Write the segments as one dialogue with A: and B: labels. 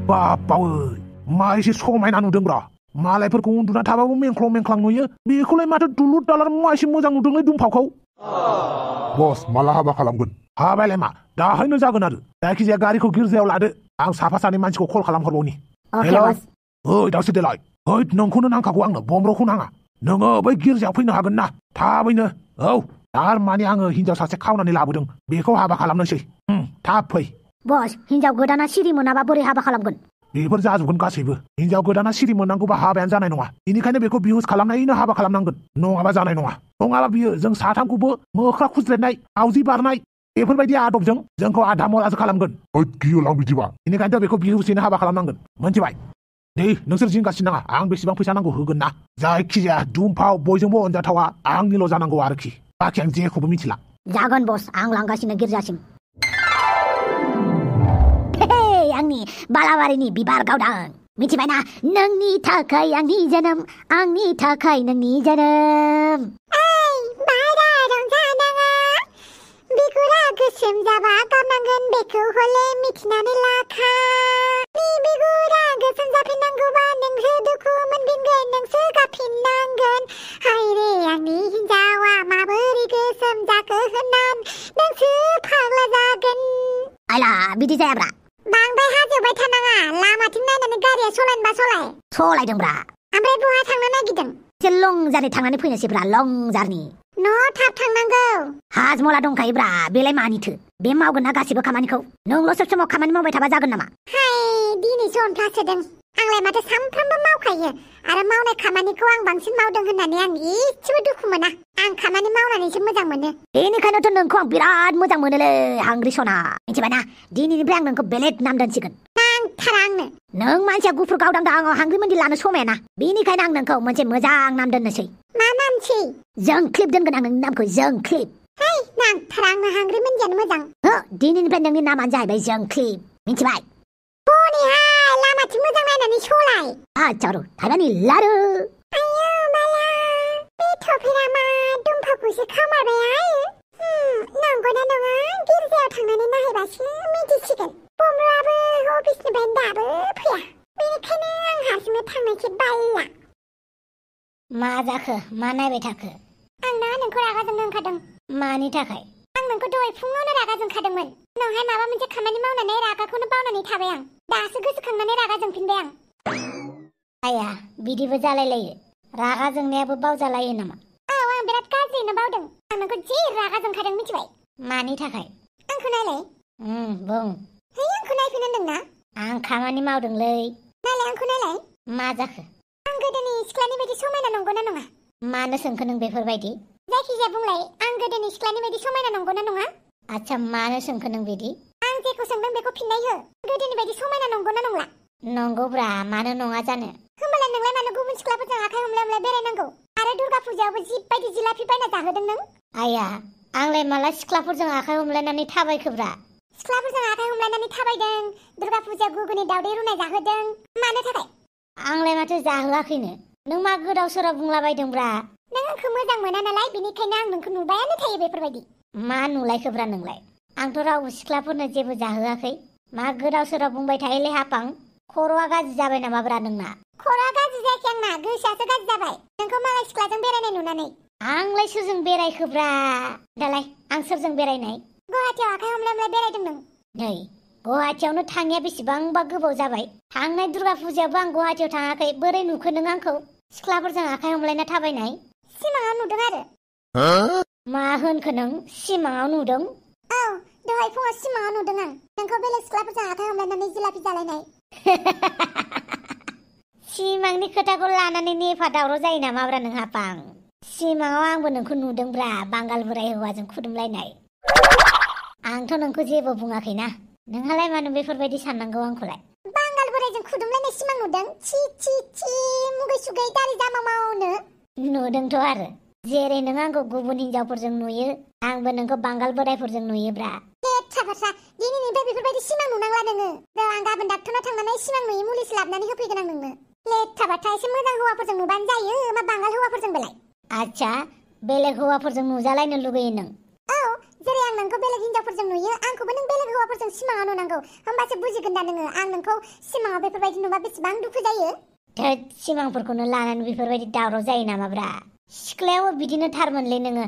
A: बाबावै मा एसे समायना नुदोंब्रा मालायफोरखौ उन्दुना थाबाबो मेंख्लं मेंख्लां नुयो बेखौलाय माथो दुलुर दालार मा एसे मोजां नुदोंलै दुमफावखौ
B: बस माला हाबा खालामगोन
A: हाबायलाय मा दाहायनो जागोन आरो जायखिजाया गारिखौ गिर्जायाव लादो आं साफा सानै मानसिखौ कल खालामहरबावनि
C: अके बस
A: ओइ दावसो देलाय ओइ नोंखौनो नांखागौ आंनो बमब्रखौ नाङा नोङो बै गिर्जायाव फैनो हागोन ना थाबैनो औ थारमाने आङो हिनजाव सासे खावनानै लाबोदों बेखौ हाबा खालामनोसै थाब फै
C: बस हिनजाव गोदाना सिरि मोनाबा बोरै हाबा खालामगोन
A: बेफोर जाजोबगोन गासैबो हिनजाव गोदाना सिरि मोननांगौबा हाबायानो जानाय नङा बेनिखायनो बेखौ बिहुस खालामनायनो हाबा खालामनांगोन नङाबा जानाय नङा नङाबा बियो जों साथामखौबो मोख्रा खुज्रेदनाय आवजि बारनाय बेफोरबायदि आदबजों जोंखौ आधा मरासो खालामगोन
B: गियोलां बिदिबा
A: बेनिखायनोथ' बेखौ बिहुसैनो हाबा खालामनांगोन मोनथिबाय दे नोंसोर जिंगासिनो नाङा आं बेसेबां फैसा नांगौ होगोन ना जायखिजाया दुमफाव बयजोंबो अनजाथावा आंनिल' जानांगौ आरोखि बाखि आं जेखौबो मिथिला
C: जागोन बस आं लांगासिनो गिर्जासिम आंनि बालाबारिनि बिबार गावदां मिथिबायना नोंनि थाखाय आंनि जोनोम आंनि थाखाय नोंनि जोनोम
D: बारा रंजानाङा बिगुरा गोसोम जाबा गारनांगोन बेखौ हले मिथिनानै लाखा बिगुरा गोसोम जाफिननांगौबा नोंसो दुखु मोनफिनगोन नोंसो गाफिननांगोन हायरे आंनि हिन्जावा माबोरै गोसोम जाखो होननान नोंसो फाग्ला जागोन
C: आयला बिदि जायाब्रा
D: बांद्राय हाजोबाय थानाङा लामाथिं नायनानै गारिया सलायनोबा
C: सलायदोंब्रा
D: ओमफ्राय बहा थांनो नागिरदों
C: एसे लं जार्नि थांनानै फैनोसैब्रा लं जार्नि
D: न' थाब थांनांगौ
C: हाजमला दंखायोब्रा बेलाय मानिथो बे मावगोन ना गासिबो खामानिखौ नोंल' सब समाव खामानि मावबाय थाबा जागोन नामा
D: हाय दिनैसो अनफ्लास होदों आंलाय माथो सानफ्रामबो मावखायो आरो मावनाय खामानिखौ आं बांसिन मावदों होननानै आं एसेबो दुखु मोना आं खामानि मावनानैसो मोजां मोनो
C: बेनिखायनोथ' नोंखौ आं बिराद मोजां मोनोलै हांग्रि सना मिथिबायना दिनैनिफ्राय आं नोंखौ बेलेग नाम दोनसिगोन
D: नांथारा आंनो
C: नों मानसिया गुफुर गावदां आङो हांग्रि मन्दि लानो समायाना बेनिखायनो आं नोंखौ मोनसे मोजां नाम दोननोसै
D: मा नामसै
C: जोंख्लिब दोनगोन आं नोंनि नामखौ जोंख्लिब
D: है नांथारा आंनो हांग्रि मन्दियानो मोजां
C: दिनैनिफ्राय नोंनि नामानो जाहैबाय जोंख्लिब मिथिबाय
D: हनैहाय लामाथिं मोजां नायनानै सलाय
C: आचारु थाइबानि लारु
D: आयौ माया बे थफेरा मा दुमफाखौसो खामारबाय नंगौना नङा गिर्जायाव थांनानै नायहैबासो मिथिसिगोन बमब्राबो अफिसनिफ्राय दाबो फैया बेनिखायनो आं हारसिंनो थांनायसो बायला
C: मा जाखो मा नायबाय थाखो
D: आंना नोंखौ रागा जोंनो ओंखारदों
C: मानि थाखाय
D: आं नोंखौ दहाय फुङावनो रागा जोंखादोंमोन उनावहाय माबा मोनसे खामानि मावनानै रागाखौनो बावनानै थाबाय आं दासो गोसोखांनानै रागा जोंफिनबाय आं
C: आया बिदिबो जालायलायो रागा जोंनायाबो बावजालायो नामा
D: औ आं बिराद गाज्रिनो बावदों आं नोंखौ जि रागा जोंखादों मिथिबाय
C: मानि थाखाय
D: आंखौ नायलाय
C: बुं
D: है आंखौ नायफिन होनदोंना
C: आं खामानि मावदोंलै
D: नायलाय आंखौ नायलाय
C: मा जाखो
D: आं गोदोनि सिख्लानि बायदि समायना नंगौना नङा
C: मानो सोंखो नों बेफोरबायदि
D: जायखिजाया बुंलाय आं गोदोनि सिख्लानि बायदि समायना नंगौना नङा
C: आच्छा मानो सोंखो नों बिदि
D: आं जेखौ सोंदों बेखौ फिननाय हो गोदोनि बायदि समायना नंगौना नंला
C: नंगौब्रा मानो नङा जानो
D: होमबालाय नोंलाय मानो गुबुन सिख्लाफोरजों आखाइ हमलाय हमलाय बेरायनांगौ आरो दुर्गा फुजायावबो जिबायदि जिलाफि बायना जाहोदों नों
C: आया आंलाय माला सिख्लाफोरजों आखाइ हमलायनानै थाबायखोब्रा
D: सिख्लाफोरजों आखाइ हमलायनानै थाबायदों दुर्गा फुजायाव गुगुनि दावदै रुनाय जाहोदों मानो थाखाय
C: आंलाय माथो जाहोआखैनो नों मा गोदाव सोराव बुंलाबायदोंब्रा
D: नों आंखौ मोजां मोना नालाय बेनिखायनो आं नोंखौ नुबायानो थायो बेफोरबायदि
C: मा नुलायखोब्रा नोंलाय आंथ' रावबो सिख्लाफोरनो जेबो जाहोआखै मा गोदाव सोराव बुंबाय थायोलै हापां खर'आ गाज्रि जाबाय नामाब्रा नोंना
D: खर'आ गाज्रि जायाखै आंना गोसोआसो गाज्रि जाबाय नोंखौ मालाय सिख्लाजों बेरायनाय नुनानै
C: आंलाय सोरजों बेरायखोब्रा दालाय आं सोरजों बेरायनाय
D: गुवाहाटियाव आखाइ हमलाय हमलाय बेरायदों नों
C: नै गुवाहाटियावनो थाङिया बेसेबांबा गोबाव जाबाय थांनाय दुर्गा फुजायावबो आं गुवाहाटियाव थाङाखै बोरै नुखो नों आंखौ सिख्लाफोरजों आखाइ हमलायना थाबायनाय
D: सिमाङाव नुदों आरो
C: मा होनखो नों सिमाङाव नुदों
D: औ दहाय फुङाव सिमाङाव नुदों आं नोंखौ बेलेग सिख्लाफोरजों आखाइ हमलायनानै जिलाफि जालायनाय
C: सिमांनि खोथाखौ लानानै नेफा दावराव जायो नामाब्रा नों हापां सिमाङाव आंबो नोंखौ नुदोंब्रा बांगाल बोराय हौवाजों खुदुमलायनाय आंथ' नोंखौ जेबो बुङाखैना नोंहालाय मानो बेफोरबायदि साननांगौ आंखौलाय
D: बांगाल बोरायजों खुदुमलायनाय सिमां नुदों छी छी छी मुगै सुगै दारि जामावनो
C: नुदोंथ' आरो जेरै नों आंखौ गुबुन हिनजावफोरजों नुयो आंबो नोंखौ बांगाल बोरायफोरजों नुयोब्रा
D: लेथ्रा फाथ्रा दिनैनिफ्राय बेफोरबायदि सिमां नुनांला नोङो आं गाबोन डाक्टरनाव थांनानै सिमां नुयै मुलिसो लाबोनानै होफैगोन आं नोंनो लेथ्रा फाथ्रा एसे मोजां हौवाफोरजों नुबानो जायो मा बांगाल हौवाफोरजों बेलाय
C: आच्छा बेलेग हौवाफोरजों नुजालायनो लुगैयो नों
D: औ जेरै आं नोंखौ बेलेग हिनजावफोरजों नुयो आंखौबो नों बेलेग हौवाफोरजों सिमाङाव नुनांगौ होमबासो बुजिगोन दा नोङो आं नोंखौ सिमाङाव बेफोरबायदि नुबा बेसेबां दुखु जायो
C: थोद सिमांफोरखौनो लानानै बेफोरबायदि दावराव जायो नामाब्रा सिख्लायावबो बिदिनो थारमोनलै नोङो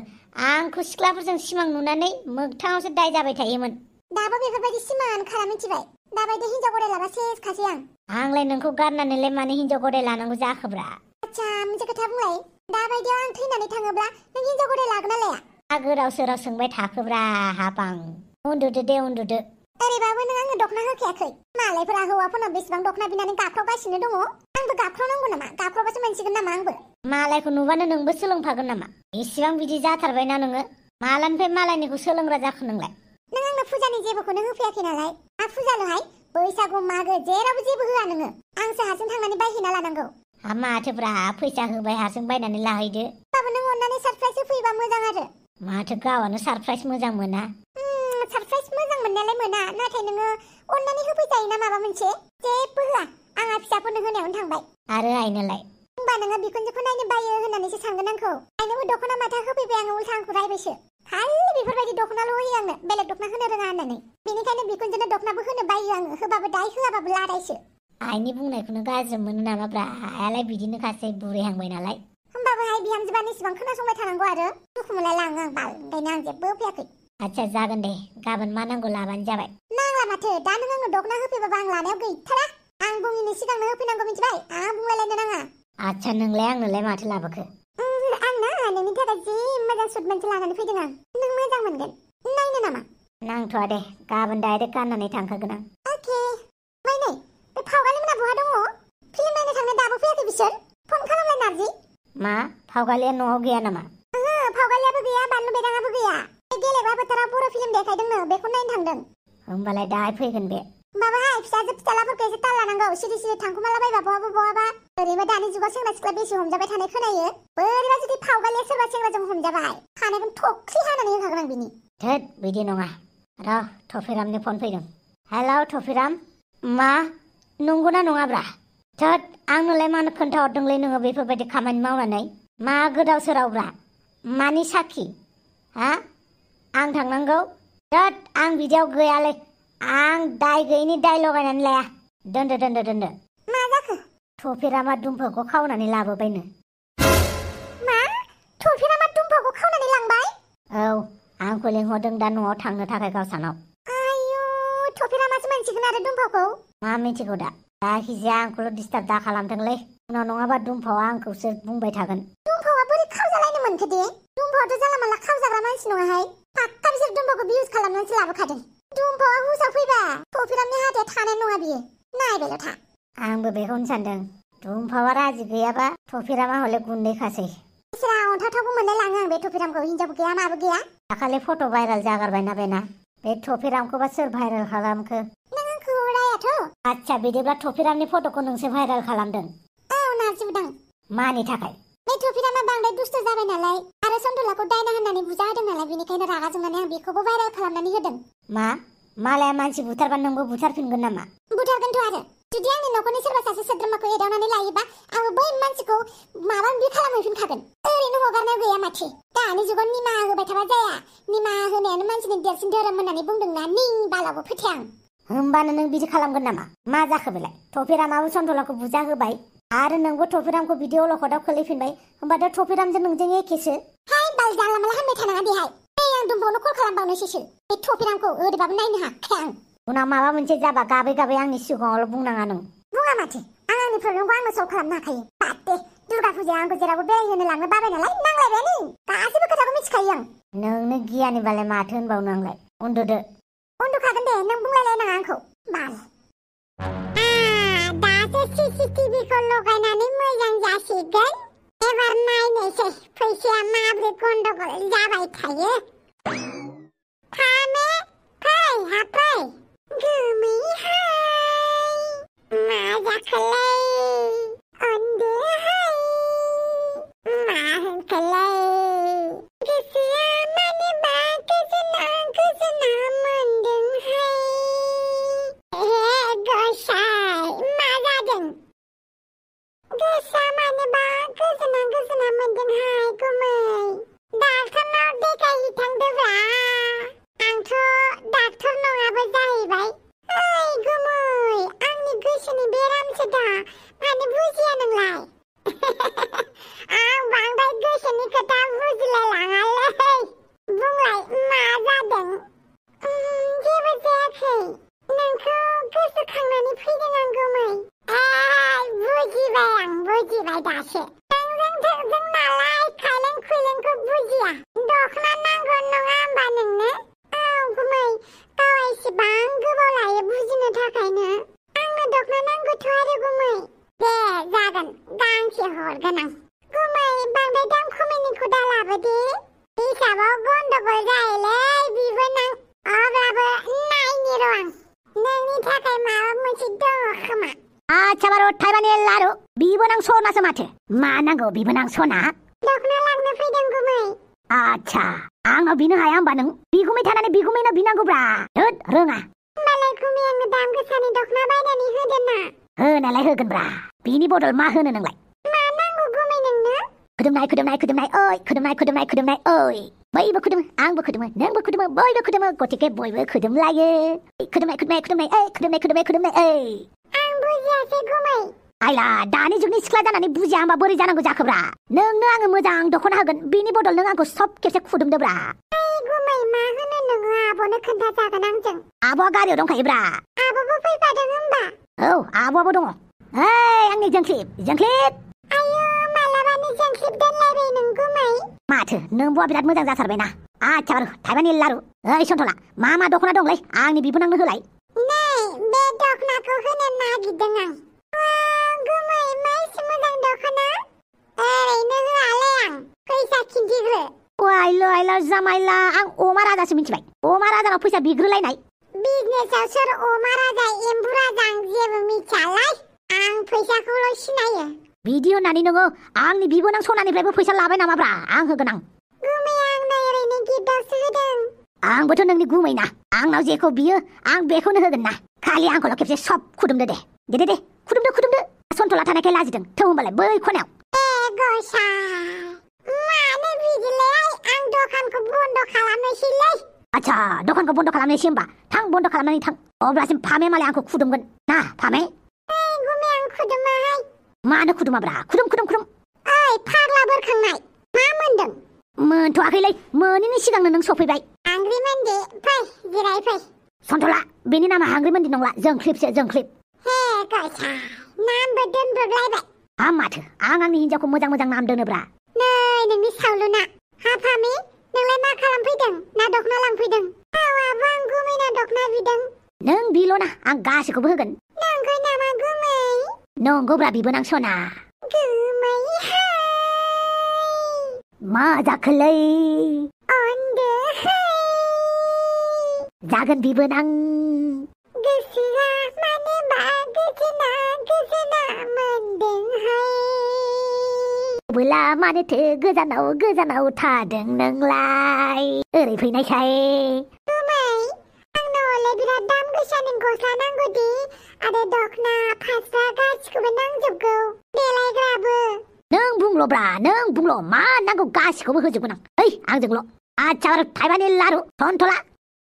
C: आंखौ सिख्लाफोरजों सिमां नुनानै मोगथाङावसो दाय जाबाय थायोमोन
D: दाबो बेफोरबायदि सिमाङानो खाला मिथिबाय दाबायदि हिनजाव गदाय लाबा सेसखासै
C: आंलाय नोंखौ गारनानैलाय मानो हिनजाव गदाय लानांगौ जाखोब्रा
D: आच्छा मोनसे खोथा बुंलाय दाबायदियाव आं थैनानै थाङोब्ला नों हिनजाव गदाय लागोन ना लाया
C: गोदाव सोराव सोंबाय थाखोब्रा हाबां उन्दुदो दे उन्दुदो
D: ओरैबाबो नों आंनो दखना होखायाखै मालायफोरा हौवाफोरनाव बेसेबां दखना बिनानै गाबख्रावगासिनो दङ आंबो गाबख्रावनांगौ नामा गाबख्रावबासो मोनसिगोन नामा आंबो
C: मालायखौ नुबानो नोंबो सोलोंफागोन नामा इसिबां बिदि जाथारबायना नोङो मालानिफ्राय मालायनिखौ सोलोंग्रा जाखो नोंलाय
D: नों आंनो फुजानि जेबोखौनो होफैयाखै नालाय मा फुजाल'हाय बैसागु मागो जेरावबो जेबो होआ नोङो आंसो हारसिं थांनानै बायहैना लानांगौ
C: माथोब्रा फैसा होबाय हारसिं बायनानै लाहैदो
D: बाबो नों अननानै सारप्राइज होफैबा मोजां आरो
C: माथो गावआनो सारप्राइज मोजां मोना
D: सारप्राइज मोजां मोननायालाय मोना नाथाय नोङो अननानै होफैजायोना माबा मोनसे जेबो होआ आंहा फिसाफोरनो होनायावनो थांबाय
C: आरो आइनोलाय
D: होमबा नोङो बिखुनजोखौ नायनो बायो होननानैसो सानगोन आंखौ आइनोबो दखना माथा होफैबाय आङो उल्था आंखौ रायबायसो खालि बेफोरबायदि दखनाल' होयो आंनो बेलेग दखना होनो रोङा होननानै बेनिखायनो बिखुनजोनो दखनाबो होनो बायो आङो होबाबो दाय होआबाबो लादायसो
C: आइनि बुंनायखौनो गाज्रि मोनो नामाब्रा आइयालाय बिदिनोखासै बुरैहांबाय नालाय
D: होमबाबो हाय बिहामजोबा इसिबां खोनासंबाय थानांगौ आरो दुखु मोनलायलाङो आं बाल ओंखायनो आं जेबो होफैयाखै
C: आच्छा जागोन दे गाबोन मा नांगौ लाबानो जाबाय
D: नांला माथो दा नों आंनो दखना होफैबाबो आं लानायाव गैथारा आं बुङिनि सिगांनो होफैनांगौ मिथिबाय आं बुंलायलायनो नाङा
C: आच्छा नोंलाय आंनोलाय माथो लाबोखो
D: आंना नोंनि थाखाय जि मोजां सुट मोनसे लानानै फैदों आं नों मोजां मोनगोन नायनो नामा
C: नांथ'आ दे गाबोन डाइरेक्ट गाननानै थांखागोन आं
D: अके ओमफ्राय नै बे फावगालिमोना बहा दङ फिल्म नायनो थांनो दाबो फैयाखै बिसोर फन खालामलाय नारजि
C: मा फावगालिया न'आव गैया नामा
D: फावगालियाबो गैया बानलु बेदाङाबो गैया बे गेलेग्रा फोथाराव बर' फिल्म देखायदोंनो बेखौ नायनो थांदों
C: होमबालाय दाहाय फैगोन बे
D: माबाहाय फिसाजो फिसालाफोरखौ एसे ताल लानांगौ सिरि सिरि थांखुमालाबायबा बहाबा ओरैबो दानि जुगाव सेंग्रा सिख्ला बेसे हमजाबाय थानाय खोनायो बोरैबा जुदि फावगालिया सोरबा सेंग्राजों हमजाबाय खानायखौनो थख्लि हानानै होखागोन आं बिनि
C: थोद बिदि नङा र' थफिरामनि फन फैदों हेलौ थफिराम मा नंगौना नङाब्रा थोद आंनोलाय मानो खोन्थाहरदोंलै नोङो बेफोरबायदि खामानि मावनानै मा गोदाव सोरावब्रा मानि साखि हा आं थांनांगौ थोद आं बिदियाव गैयालै आं दाय गैयिनि दाय लगायनानै लाया दोनदो
D: मा जाखो
C: थफिरामा दुम्फोरखौ खावनानै लाबोबायनो
D: मा थफिरामा दुम्फोरखौ खावनानै लांबाय
C: औ आंखौ लिंहरदों दा न'आव थांनो थाखाय गावसानाव
D: आयु थफिरामासो मोनसिगोन आरो दुम्फाखौ
C: मा मिथिगौ दा जायखिजाया आंखौल' डिस्टार्ब दा खालामथोंलै उनाव नङाबा दुम्फावा आंखौसो बुंबाय थागोन
D: दुम्फावा बोरै खावजालायनो मोनखो दे दुम्फावाथ' जाला माला खावजाग्रा मानसि नङाहाय पाक्का बिसोर दुम्फाखौ बिउस खालामनानैसो लाबोखादों दुम्फावा हुसाव फैबा थफिरामनि हाथाया थानाय नङा बियो नायबायल' था
C: आंबो बेखौनो सानदों दुम्फावा राजि गैयाबा थफिरामा हले गुन्दैखासै
D: इसोरा अन्थावथावबो मोनलायलाङो आं बे थफिरामखौ हिनजावबो गैया माबो गैया
C: दाखालि फट' भाइरेल जागारबायना बेना बे थफिरामखौबा सोर भाइरेल खालामखो
D: नों आंखौ रायाथ'
C: आच्छा बिदिब्ला थफिरामनि फट'खौ नोंसो भाइरेल खालामदों
D: औ नारजिबोदां
C: मानि थाखाय
D: बे थफिरामा बांद्राय दुस्त जाबाय नालाय आरो सन्दलाखौ दायना होननानै बुजा होदों नालाय बेनिखायनो रागा जोंनानै आं बेखौबो भाइरेल खालामनानै होदों
C: मा मालाया मानसि बुथारबा नोंबो बुथारफिनगोन नामा
D: बुथारगोनथ' आरो जुदि आंनि न'खरनि सोरबा सासे सोद्रोमाखौ एदावनानै लायोबा आंबो बै मानसिखौ माबा माबि खालामहैफिनखागोन ओरैनो हगारनायाव गैया माथो दानि जुगाव निमाहा होबाय थाबा जाया निमाहा होनायानो मानसिनि देरसिन धोरोम होननानै बुंदोंना निं बालावबो फोथाया आं
C: होमबानो नों बिदि खालामगोन नामा मा जाखो बेलाय थफिरामाबो सन्दलाखौ बुजा होबाय आरो नोंबो थफिरामखौ बिदि अलखदाव खोलैफिनबाय होमबाथ' थफिरामजों नोंजों एखेसो
D: हाय बाल जानला माला होनबाय थानाङा देहाय आं दुम्बावनो कल खालामबावनोसैसो बे थफिरामखौ ओरैबाबो नायनो हाखाया आं
C: उनाव माबा मोनसे जाबा गाबै गाबै आंनि सिगाङावल' बुंनाङा नों
D: बुङा माथो आं आंनि प्रब्लेमखौ आंनो सल्भ खालामनो हाखायो बाद दे दुर्गा फुजायाव आंखौ जेरावबो बेरायहोनो लांनो बाबाय नालाय नांलायबायानो गासैबो खोथाखौ मिथिखायो आं
C: नोंनो गियानिबालाय माथो होनबावनो आंलाय उन्दुदो
D: उन्दुखागोन दे नों बुंलायलायनाङा आंखौ बाल दासो सीसीटीवीखौ लगायनानै मोजां जासिगोन एबार नायनोसै फैसाया माब्रै गन्डगल जाबाय थायो थामे फै हाबफै गोमैहाय मा जाखोलै उन्दुहाय मा होनखोलै गोसोआ मानोबा गोजोना मोनदोंहाय गोसाय मा जादों गोसोआ मानोबा गोजोना मोनदोंहाय गुमै डाक्टारनाव देखायहैथांदोब्रा दा मानो बुजिया नोंलाय आं बांद्राय गोसोनि खोथा बुजिलायलाङालै बुंलाय मा जादों जेबो जायाखै नोंखौ गोसोखांनानै फैदों आं गुमै बुजिबाय दासो नोंजों थोंजों नालाय खायलें खुइलेंखौ बुजिया दख'ना नांगौ नङा होमबा नोंनो औ गुमै गाव एसेबां गोबाव लायो बुजिनो थाखायनो आंनो दख'ना नांगौथ' आरो गुमै दे जागोन गांसे हरगोन आं गुमै बांद्राय दाम खमायनायखौ दा लाबोदे हिसाबाव गन्डगल जायोलै बिबोनां अब्लाबो नायनि र' आं नोंनि थाखाय माबा मोनसे दङ खोमा
C: आच्छा बारु थाइबानि लारु बिबोनां सनासो माथो मा नांगौ बिबोनां सना
D: दख'ना लांनो फैदों गुमै
C: आच्छा आंनाव बिनो हाया होमबा नों बिगुमै थानानै बिगुमैनाव बिनांगौब्रा होद रोङा
D: होमबालाय गुमै आंनो दाम गोसानि दख'ना बायनानै होदो ना
C: होनालाय होगोनब्रा बिनि बदल मा होनो नोंलाय
D: मा नांगौ गुमै नोंनो
C: खुदुमनाय ओइ बयबो खुदुमो आंबो खुदुमो नोंबो खुदुमो बयबो खुदुमो गतिके बयबो खुदुमलायो खुदुमनाय ओइ
D: आं बुजियासै गुमै
C: आइला दानि जुगनि सिख्ला जानानै बुजिया होमबा बोरै जानांगौ जाखोब्रा नोंनो आङो मोजां दख'ना होगोन बिनि बदल नों आंखौ सब खेबसे खुदुमदोब्रा
D: गुमै मा होनो नोङो आब'नो खोन्थाजागोन आंजों
C: आब'आ गारियाव दंखायोब्रा
D: आब'बो फैफादों होमबा
C: औ आब'आबो दङ ओइ आंनि जोंख्लिब
D: आयु मालाबानि जोंख्लिब दोनलायबाय नों गुमै
C: माथो नोंबुआ बिराद मोजां जाथारबायना आच्छा बारु थाइबानि लारु ओइ सन्थला मा दख'ना दंलै आंनि बिबोनांनो होलाय
D: नै बे दख'नाखौ होनो नागिरदों आं गुमै मा एसे मोजां दख'ना ओरैनो होआलै आं फैसा खिन्थिग्रो
C: आइला जामाइला आं अमा राजासो मिथिबाय अमा राजानाव फैसा बिग्रोलायनाय
D: बिजनेसाव सोर अमा राजा एम्बु राजा आं जेबो मिथियालाय आं फैसाखौल' सिनायो
C: बिदि होननानै नोङो आंनि बिबोनां सनानिफ्रायबो फैसा लाबाय नामाब्रा आं होगोन आं
D: गुमै आंनो ओरैनो गिफ्टआवसो होदों
C: आंबोथ' नोंनि गुमैना आंनाव जेखौ बियो आं बेखौनो होगोन ना खालि आंखौल' खेबसे सब खुदुमदो दे खुदुमदो सन्थला थानायखाय लाजिदों थौ होमबालाय बै खनायाव
D: गसाय मानो बिदिलाय आं दखानखौ बन्द खालामनोसैलै
C: आच्छा दखानखौ बन्द खालामनोसै होमबा थां बन्द खालामनानै थां अब्लासिम फामे मालाय आंखौ खुदुमगोन ना फामे
D: गुमै आं खुदुमाहाय
C: मानो खुदुमाब्रा खुदुम
D: ओइ फाग्ला बोरखांनाय मा मोनदों
C: मोनथ'वाखैलै मोनैनि सिगांनो नों सफैबाय
D: हांग्रिमोनदि फै जिराय फै
C: सन्थला बेनि नामा हांग्रिमोनदि नंला जोंख्लिब
D: हे गसाय नामबो दोनब्रबलायबाय
C: माथो आं आंनि हिन्जावखौ मोजां नाम दोनोब्रा
D: नै नोंनि सावलुना हाफामि नोंलाय मा खालामफैदों ना दख'ना लांफैदों आबो आं गुमैना दख'ना बिदों
C: नों बिल'ना आं गासैखौबो होगोन
D: नंगौ नामा गुमै
C: नंगौब्रा बिबोनां सना
D: गुमैहाय
C: मा जाखोलै
D: अनदोहाय
C: जागोन बिबोनां
D: गोसोआ मानोबा गोजोना मोनदोंहाय
C: बोला मानोथो गोजानाव थादों नोंलाय ओरै फैनायखाय
D: गुमै आंनो हले बिराद दाम गोसानि गस्ला नांगौदि आरो दख'ना फास्रा गासिखौबो नांजोबगौ देलायग्राबो
C: नों बुंल' मा नांगौ गासिखौबो होजोबगोन आं ओइ आंजोंल' आच्छा बारु थाइबानि लारु सन्थला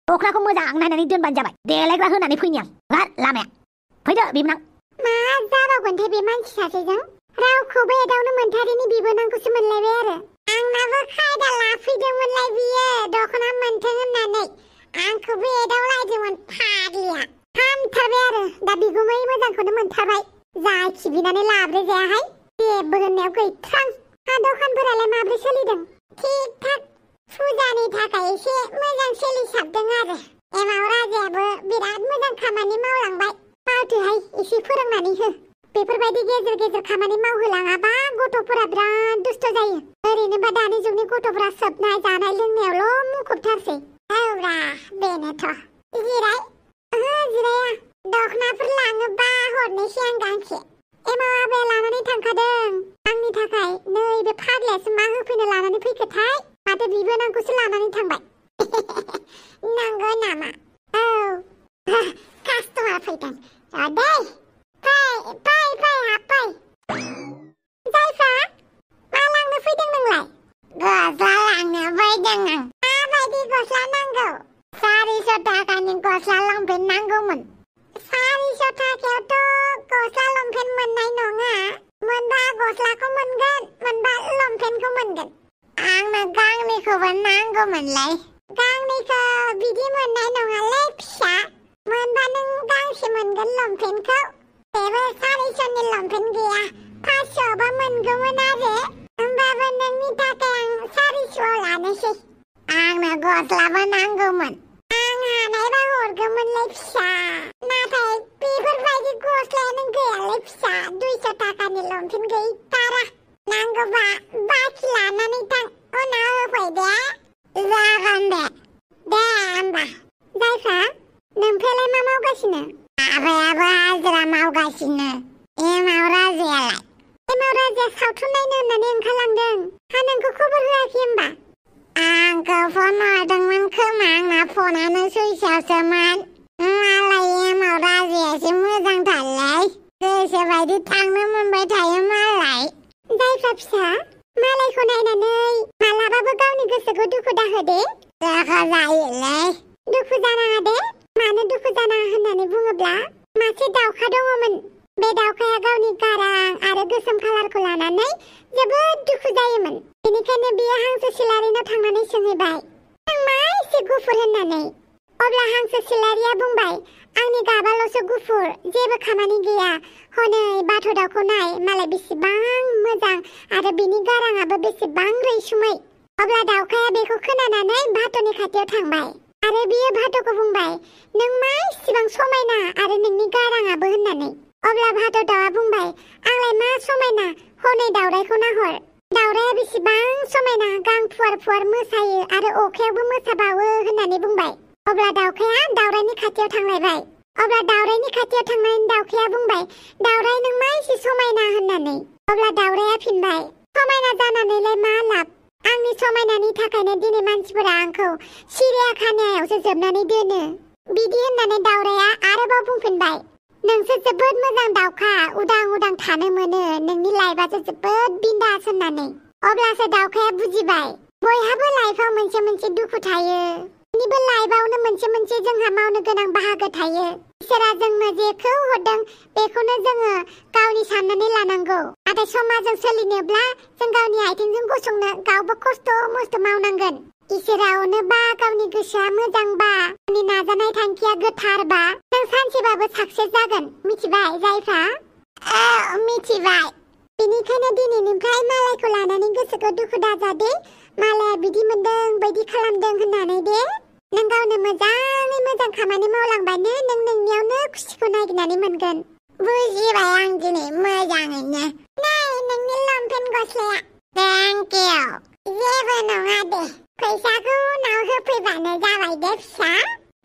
C: दख'नाखौ मोजां नायनानै दोनबानो जाबाय देलायग्रा होनानै फैनि आं लामाया फैदो बिबोनां
D: मा जाबावगोनथाय बे मानसि सासेजों रावखौबो एदावनो मोनथारिनि बिबोनांखौसो मोनलायबाय आरो आंनाबो खायदा लाफैदोंमोनलाय बियो दख'ना मोनथों होननानै आंखौबो एदावलायदोंमोन फाग्लिया हामथारबाय आरो दा बिगुमै मोजांखौनो मोनथारबाय जाखि बिनानै लाब्रै जायाहाय जेबो होननायाव गैथ्रां दखानफोरालाय माब्रै सोलिदों थिक थाक फुजानि थाखाय एसे मोजां सोलिसाबदों आरो एमाव राजायाबो बिराद मोजां खामानि मावलांबाय मावथोहाय एसे फोरोंनानै हो बेफोरबायदि गेजेर खामानि मावहोलाङाबा गथ'फोरा बिराद दुस्त जायो ओरैनोबा दानि जुगनि गथ'फोरा सोबनाय जानाय लोंनायावल' मुखुबथारसै औब्रा बेनोथ' जिराय जिराया दख'नाफोर लाङोबा हरनोसै आं गांसे एमाव आबाया लानानै थांखादों आंनि थाखाय नै बे फाग्लायासो मा होफैनो लानानै फैखोथाय माथो बिबोनांखौसो लानानै थांबाय नंगौ नामा औ कास्टमार फैदों दै फै हाबफै जायफा मा लांनो फैदों नोंलाय गस्ला लांनो फैदों आं माबायदि गस्ला नांगौ 400 थाखानि गस्ला लंपेन्ट नांगौमोन 400 थाखायावथ' गस्ला लंपेन्ट मोनगोन लंपेन्टखौ बेबो सारिस'नि लंपेन्ट गैया 500बा मोनगौमोन आरो होमबाबो नोंनि थाखाय आं 400 लानोसै आंनो गस्लाबो नांगौमोन आं हानायबा हरगौमोनलै फिसा नाथाय बेफोरबायदि गस्लायानो गैयालै फिसा 200 थाखानि लंपेन्ट गैथारा नांगौबा बाखि लानानै थां उनाव होफै दे जागोन दे होमबा जायफा नोंथाङालाय मा मावगासिनो आबायाबो हाजिरा मावगासिनो एमाव राजायालाय एमाव राजाया सावथुन नायनो होननानै ओंखारलांदों हा नोंखौ खबर होआखै होमबा आंखौ फन हरदोंमोन खोमा आंना फनानो सुइचआवसोमोन मालाय एमाव राजायासो मोजांथारलै गोसोबायदि थांनो मोनबाय थायो मालाय जायफा फिसा मालायखौ नायनानै मालाबाबो गावनि गोसोखौ दुखु दाहोदे दुखु जायोलै दुखु जानाङा दे मानो दुखु जानाङा होननानै बुङोब्ला मासे दाउखा दङमोन बे दाउखाया गावनि गारां आरो गोसोम कालारखौ लानानै जोबोद दुखु जायोमोन बेनिखायनो बियो हांसो सिलारिनाव थांनानै सोंहैबाय आं मा एसे गुफुर होननानै अब्ला हांसो सिलारिया बुंबाय आंनि गाबाल'सो गुफुर जेबो खामानि गैया हनै बाथ' दाउखौ नाय मालाय बेसेबां मोजां आरो बिनि गाराङाबो बेसेबां रैसुमै अब्ला दाउखाया बेखौ खोनानानै बाथ'नि खाथियाव थांबाय आरो बियो बाथ'खौ बुंबाय नों मा इसेबां समायना आरो नोंनि गाराङाबो होननानै अब्ला बाथ' दाउआ बुंबाय आंलाय मा समायना हनै दाउराइखौ नाहर दाउराइया बेसेबां समायना गां फुवार फुवार मोसायो आरो अखायावबो मोसाबावो होननानै बुंबाय अब्ला दाउखाया दाउराइनि खाथियाव थांलायबाय अब्ला दाउराइनि खाथियाव थांनानै दाउखाया बुंबाय दाउराइ नों मा एसे समायना होननानै अब्ला दाउराइया फिनबाय समायना जानानैलाय मा लाब आंनि समायनानि थाखायनो दिनै मानसिफोरा आंखौ सिरियाखानायावसो जोबनानै दोनो बिदि होननानै दाउराइया आरोबाव बुंफिनबाय नोंसो जोबोद मोजां दाउखा उदां उदां थानो मोनो नोंनि लाइफआसो जोबोद बिन्दास होननानै अब्लासो दाउखाया बुजिबाय बयहाबो लाइफआव मोनसे दुखु थायो बयनिबो लाइफआवनो मोनसे जोंहा मावनो गोनां बाहागो थायो इसोरा जोंनो जेखौ हरदों बेखौनो जोङो गावनि साननानै लानांगौ नाथाय समाजजों सोलिनोब्ला जों गावनि आथिंजों गसंनो गावबो खस्थ' मस्थ' मावनांगोन इसोरा अनोबा गावनि गोसोआ मोजांबा गावनि नाजानाय थांखिया गोथारबा जों सानसेबाबो साक्सेस जागोन मिथिबाय जायफ्रा मिथिबाय बेनिखायनो दिनैनिफ्राय मालायखौ लानानै गोसोखौ दुखु दाजादे मालाया बिदि मोनदों बायदि खालामदों होननानै दे नों गावनो मोजाङै मोजां खामानि मावलांबानो नों नोंनियावनो खुसिखौ नागिरनानै मोनगोन बुजिबाय आं दिनै मोजाङैनो नाय नोंनि लंपेन्ट गस्लाया थेंक इउ जेबो नङा दे फैसाखौ उनाव होफैबानो जाबाय दे फिसा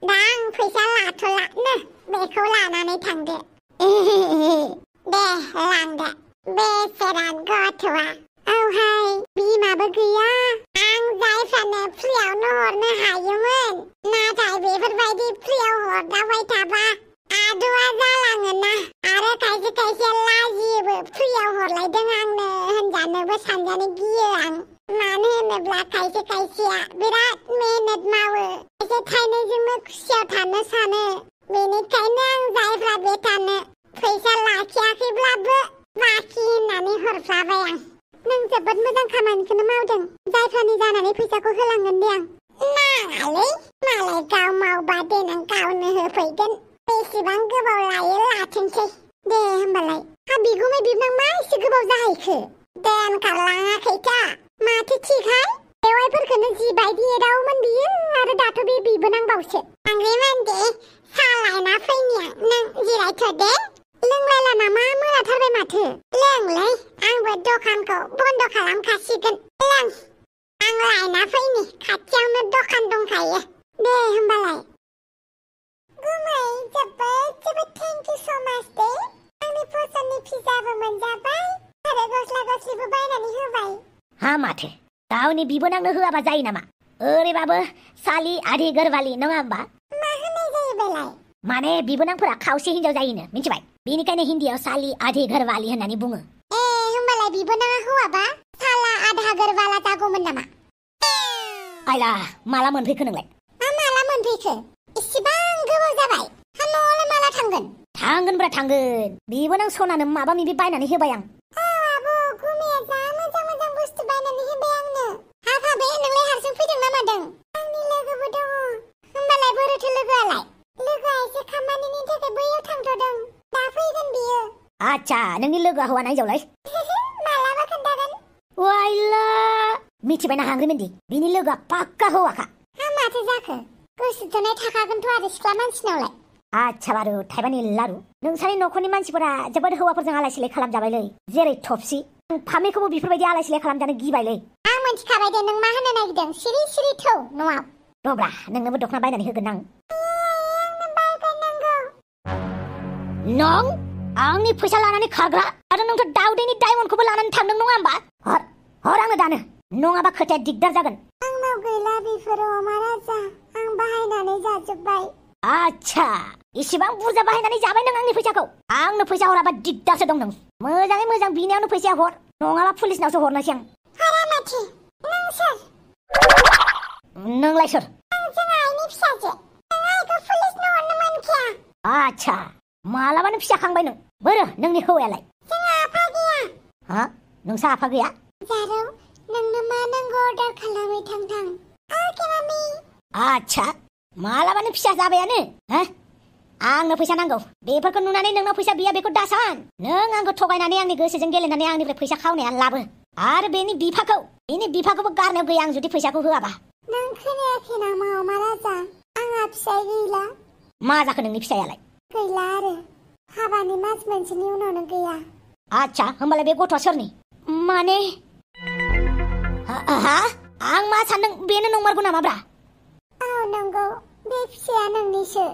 D: दा आं फैसा लाथ'ला बेखौ लानानै थांदो दे लांदो बेसेरा गथ'आ औहाय बिमाबो गैया आं जायफ्रानो फ्रियावनो हरनो हायोमोन नाथाय बेफोरबायदि फ्रियाव हरदावबाय थाबा आदुआ जालाङोना आरो खायसे लाजियोबो फ्रियाव हरलायदों आंनो होनजानोबो सानजानो गियो आं मानो होनोब्ला खायसेया बिराद मेहनत मावो खायसे थाइनैजोंनो खुसियाव थानो सानो बेनिखायनो आं जायफ्रा बेथानो फैसा लाखियाखैब्लाबो बाखि होननानै हरफ्लाबाय आं नों जोबोद मोजां खामानिखौनो मावदों जायफ्रानि जानानै फैसाखौ होलांगोन दे आं नाङालै मालाय गाव मावबा देनां गावनो होफैगोन बेसेबां गोबाव लायो लाथोंसै दे होमबालाय हा बिगुमै बिबनां मा एसे गोबाव जाहैखो दोनखारलाङाखैथा माथो थिगहाय बेवाइफोरखौनो जिबायदि एदावोमोन बियो आरो दाथ' बे बिबोनांबावसो आंग्रिमोन दे सालायना फैनिया नों जिरायथ' दे लोंलायला नामा मोनाथारबाय माथो लोंलै आंबो दखानखौ बन्द खालामखासिगोन लों आं लायना फैनि खाथियावनो दखान दंखायो दे होमबालाय गुमै जोबोद थेंक इउ स माच दे आंनि पसन्दनि पिजाबो मोनजाबाय आरो गस्ला गस्लिबो बायनानै होबाय
C: हा माथो गावनि बिबोनांनो होआबा जायो नामा ओरैबाबो सालि आधि गोरवाली नङा होमबा
D: मा होननाय जायो बेलाय
C: माने बिबोनांफोरा खावसे हिनजाव जायोनो मिथिबाय बेनिखायनो हिन्दीयाव सालि आधि गोरवाली होननानै बुङो
D: होमबालाय बिबोनाङा हौवाबा साला आधा गोरवाला जागौमोन नामा
C: आयला माला मोनफैखो नोंलाय
D: माला मोनफैखो इसेबां गोबाव जाबाय हा न'आवलाय माला
C: थांगोनब्रा थांगोन बिबोनां सनानो माबा माबि बायनानै होबाय आं
D: आबो गुमिया जा मोजां बुस्थु बायनानै होबाय आंनो हाबाबे नोंलाय हारसिं फैदों ना मादों आंनि लोगोबो दङ होमबालाय बोरोथो लोगोआलाय लोगोआ एसे खामानिनि थाखाय बैयाव थांथ'दों दा फैगोन बियो
C: आच्छा नोंनि लोगोआ हौवा नायजावलाय
D: मालाबा खोन्थागोन
C: वाइला मिथिबायना हांग्रिमोनदि बिनि लोगोआ पाक्का हौवाखा
D: माथो जाखो गोसोथोनाय थाखागोनथ' आरो सिख्ला मानसिनावलाय
C: आच्छा बारु थाइबानि लारु नोंसानि न'खरनि मानसिफोरा जोबोद हौवाफोरजों आलाय सिलाय खालामजाबायलै जेरै थफसि फामिखौबो बेफोरबायदि आलाय सिलाय खालामजानो गिबायलै
D: आं मोनथिखाबाय दे नों मा होनो नागिरदों सिरि सिरि थौ न'आव
C: दब्रा नोंनोबो दख'ना बायनानै होगोन आं
D: आंनो बायग्रोनांगौ
C: नों आंनि फैसा लानानै खारग्रा आरो नोंथ' दाउदैनि डायमन्डखौबो लानानै थांदों नङा होमबा हर आंनो दानो नङाबा खोथाया दिगदार जागोन
D: आंनाव गैला बेफोरो अमा राजा आं बाहायनानै जाजोब्बाय
C: आच्छा इसेबां बुरजा बाहायनानै जाबाय नों आंनि फैसाखौ आंनो फैसा हराबा दिगदारसो दं नों मोजाङै मोजां बिनायावनो फैसाया हर नङाबा पुलिसनावसो हरनोसै आं
D: हरा माथो नों सोर
C: नोंलाय सोर
D: आं जों आइनि फिसाजो नों आइखौ पुलिसनो हरनो मोनखाया
C: आच्छा मालाबानो फिसा खांबाय नों बोरो नोंनि हौवायालाय
D: जोंहा आफा गैया
C: हा नोंसा आफा गैया
D: जारौ नोंनो मा नांगौ अर्डार खालामै थां अके मामि
C: आच्छा मालाबानो फिसा जाबायानो हा आंनो फैसा नांगौ बेफोरखौ नुनानै नोंनाव फैसा बिया बेखौ दासान नों आंखौ थगायनानै आंनि गोसोजों गेलेनानै आंनिफ्राय फैसा खावनाया लाबो आरो बेनि बिफाखौबो गारनायाव गैया आं जुदि फैसाखौ होआबा
D: नों खोनायाखै नामा अमा राजा आंहा फिसाय गैला
C: मा जाखो नोंनि फिसायालाय
D: गैला आरो हाबानि मास मोनसेनि उनावनो गैया
C: आच्छा होमबालाय बे गथ'आ सोरनि माने हा आं मा सानदों बेनो नंमारगौ नामाब्रा
D: औ नंगौ बे फिसाया नोंनिसो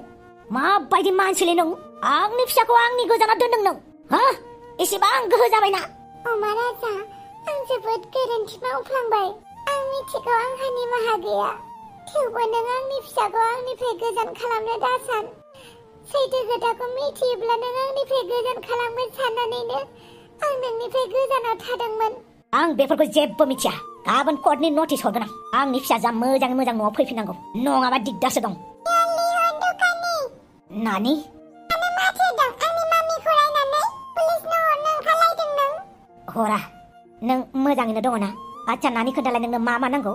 C: माबायदि मानसिलै नों आंनि फिसाखौ आंनि गोजानाव दोनदों नों हा एसेबां गोहो जाबायना
D: अमा राजा आं जोबोद गोरोन्थि मावफ्लांबाय आं मिथिगौ आंहा निमाहा गैया थेवबो नों आंनि फिसाखौ आंनिफ्राय गोजान खालामनो दासान सैथो खोथाखौ मिथियोब्ला नों आंनिफ्राय गोजान खालामगोन साननानैनो आं नोंनिफ्राय गोजानाव थादोंमोन
C: आं बेफोरखौ जेबो मिथिया गाबोन कर्टनि नटिस हरगोन आंनि फिसाजोआ मोजाङै मोजां न'आव फैफिननांगौ नङाबा दिगदारसो दं नानि
D: आंनो माथो दं आंनि मामिखौ रायनानै पुलिसनो हरनो ओंखारलायदों नों
C: हरा नों मोजाङैनो दङ ना आच्छा नानि खोन्थालाय नोंनो मा नांगौ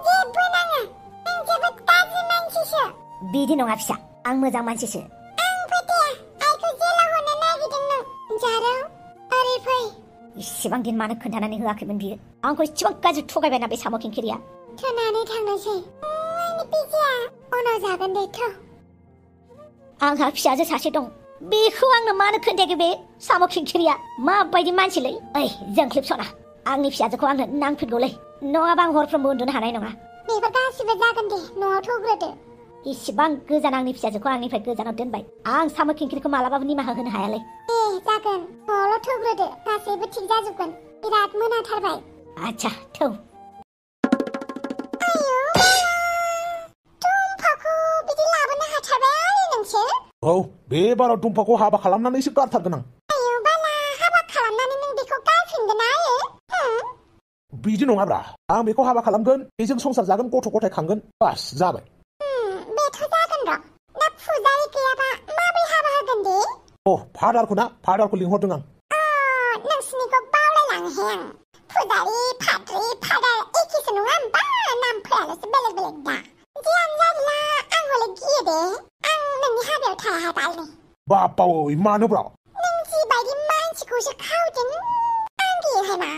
D: जेबो नाङा नों जोबोद गाज्रि मानसिसो
C: बिदि नङा फिसा आं मोजां मानसिसो
D: आं फोथाया आइखौ जेलाव हरनो नागिरदों नों जारौ ओरै फै
C: इसेबां दिन मानो खोन्थानानै होआखैमोन बियो आंखौ इसेबां गाज्रि थगायबायना बे साम' खिंखिरिया
D: थोनानै थांनोसै आंनि पिजिया उनाव जागोन दे थ'
C: आंहा फिसाजो सासे दं बेखौ आंनो मानो खोन्थायाखै बे साम' खिंखिरिया माबायदि मानसिलै ओइ जोंख्लिब सना आंनि फिसाजोखौ आंनो नांफिनगौलै नङाबा आं हरफ्रोमबो उन्दुनो हानाय नङा
D: बेफोर गासिबो जागोन दे न'आव थौग्रोदो
C: इसेबां गोजान आंनि फिसाजोखौ आंनिफ्राय गोजानाव दोनबाय आं साम' खिंखिरिखौ मालाबाबो निमाहा होनो हायालै
D: जागोन न'आवल' थौग्रोदो गासैबो थिग जाजोबगोन बिराद मोनाथारबाय
C: आच्छा थौ
A: औ बे बाराव दुम्फाखौ हाबा खालामनानैसो गारथारगोन आं
D: आयौ बाला हाबा खालामनानै नों बेखौ गारफिनगोन आयो
A: बिदि नङाब्रा आं बेखौ हाबा खालामगोन बेजों संसार जागोन गथ' गथाय खांगोन बास जाबाय
D: बेथ' जागोन र' दा फुजारि गैयाबा माबोरै हाबा होगोन दे
A: फादारखौ लिंहरदों आं
D: नोंसिनिखौ बावलायलाङोहाय आं फुजारि फादार एखेसो नङा होमबा नामफोराल'सो बेलेग दा जियानो जादोला आं हले गियो दे आं नोंनि हाबायाव थाया बालनि
A: बापावै मानोब्रा
D: नों जिबायदि मानसिखौसो खावदों आं गियोहाय मा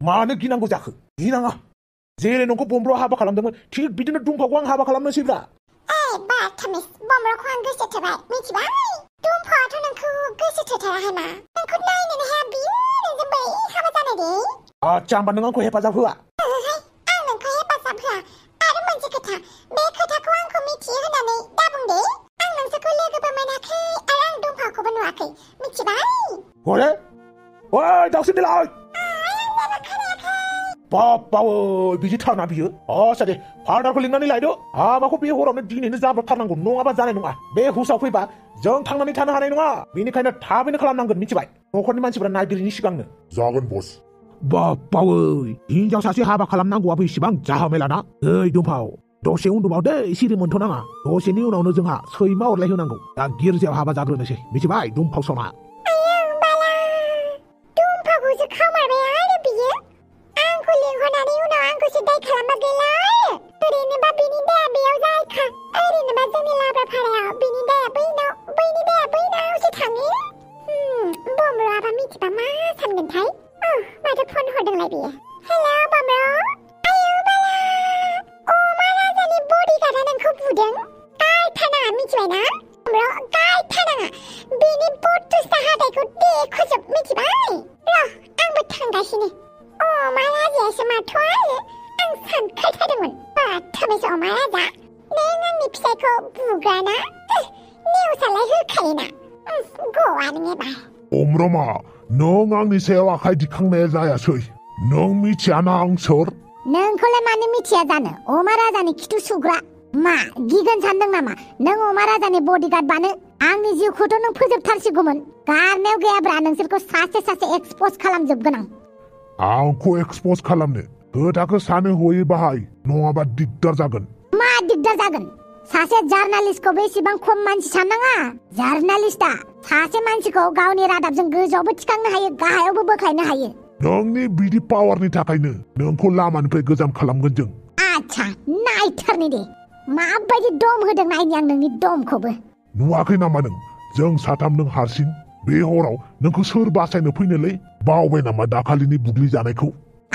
A: मानो गिनांगौ जाखो गिनाङा जेरै नोंखौ बमब्र'आव हाबा खालामदोंमोन थिग बिदिनो दुम्फाखौ आं हाबा खालामनोसैब्रा
D: बाथामिस बमब्र'खौ आं गोसोथोबाय मिथिबाय दुम्फाआथ' नोंखौ गोसोथोथाराहाय मा नोंखौ नायनोनो हाया बियो नोंजों बै हाबा जानाय दे
A: आच्छा होमबा नों आंखौ हेफाजाब होआ
D: आं नोंखौ हेफाजाब होआ आरो मोनसे खोथा बे खोथाखौ आंखौ मिथियो होननानै दाबुं दे आं नोंसोरखौ लोगोबो मोनाखै आरो आं दुम्फाखौबो नुवाखै मिथिबाय
A: हरे ओइ दाउसिन देलाय बापावै बिदि थारना बियो आच्छा दे फादारखौ लिंनानै लायदो हाबाखौ बे हरावनो दिनैनो जाब्रबथारनांगौ नङाबा जानाय नङा बे हुसाव फैबा जों थांनानै थानो हानाय नङा बेनिखायनो थाबैनो खालामनांगोन मिथिबाय न'खरनि मानसिफोरा नायगिरिनि सिगांनो
B: जागोन बस
A: बापावै हिनजाव सासे हाबा खालामनांगौआबो इसेबां जाहामेलाना ओइ दुम्फाव दसे उन्दुबावदे सिरि मोनथ'नाङा दसेनि उनावनो जोंहा सैमा अरलायहोनांगौ दा गिर्जायाव हाबा जाग्रोनोसै मिथिबाय दुम्फाव सना
D: दुम्फाखौसो खावमारबाय आरो बियो आंखौ लिंहरनानै उनाव आंखौसो दाय खालामबा गैला ओरैनोबा बिनि दाया बेयाव जायखा ओरैनोबा जोंनि लाब्रा भारायाव बिनि दाया मिथिबा मा सानगोनथाय माथो फन हरदोंलाय बेयो हेलौ बामब्र आयौ बाला अमा राजानि बडिगार्डआ नोंखौ बुदों गायथारनाङा मिथिबायना बामब्र गायथारनाङा बेनि बथुसथा हाथायखौ देखोजोब मिथिबाय र' आंबो थांगासिनो अमा राजायासो माथो आरो आं सानखायथारदोंमोन बाथाबैसो अमा राजा नों आंनि फिसायखौ बुग्राना निउसालाय होखायोना गवा नों एबार
B: अमरमा नों आंनि सायाव आखाइ दिखांनाया जायासै नों मिथियाना आं सोर
C: नोंखौलाय मानो मिथिया जानो अमा राजानि खिथु सुग्रा मा गिगोन सानदों नामा नों अमा राजानि बडिगार्ड बानो आंनि जिउखौथ' नों फोजोबथारसिगौमोन गारनायाव गैयाब्रा नोंसोरखौ सासे सासे एक्सप'ज खालामजोबगोन आं
B: आंखौ एक्सप'ज खालामनो खोथाखौ सानो हयै बाहाय नङाबा दिगदार जागोन
C: मा दिगदार जागोन सासे जार्नालिस्टखौ बेसेबां खम मानसि साननाङा जार्नालिस्टआ सासे मानसिखौ गावनि रादाबजों गोजौआवबो थिखांनो हायो गाहायावबो बोख्लायनो हायो
B: नोंनि बिदि पावारनि थाखायनो नोंखौ लामानिफ्राय गोजान खालामगोन जों
C: आच्छा नायथारनि दे माबायदि दम होदों नायनि आं नोंनि दमखौबो
B: नुवाखै नामा नों जों साथाम नों हारसिं बे हराव नोंखौ सोर बासायनो फैनोलै बावबाय नामा दाखालिनि बुग्लि जानायखौ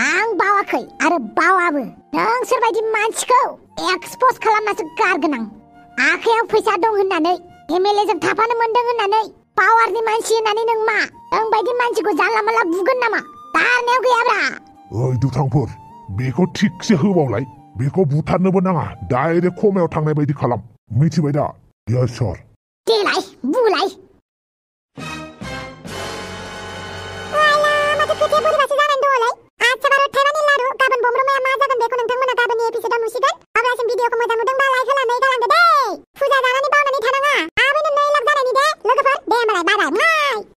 C: आं बावाखै आरो बावाबो नोंसोरबायदि मानसिखौ एक्सप'ज खालामनासो गारगोन आं आखायाव फैसा दं होननानै एमएलए जों थाफानो मोनदों होननानै पावारनि मानसि होननानै नों मा नोंबायदि मानसिखौ जानला मानला बुगोन नामा गारनायाव गैयाब्रा
B: ओइ दुथांफोर बेखौ थिगसे होबावलाय बेखौ बुथारनोबो नाङा डाइरेक्ट खमायाव थांनाय बायदि खालाम मिथिबाय दा यस सार
C: देलाय बुलाय
D: माथो खोथाया बोरैबासो जानानै दङलाय आच्छा बार थाइबानि लारु गाबोन बमब्रमाया मा जागोन बेखौ नोंथांमोना गाबोननि एपिसोडाव नुसिगोन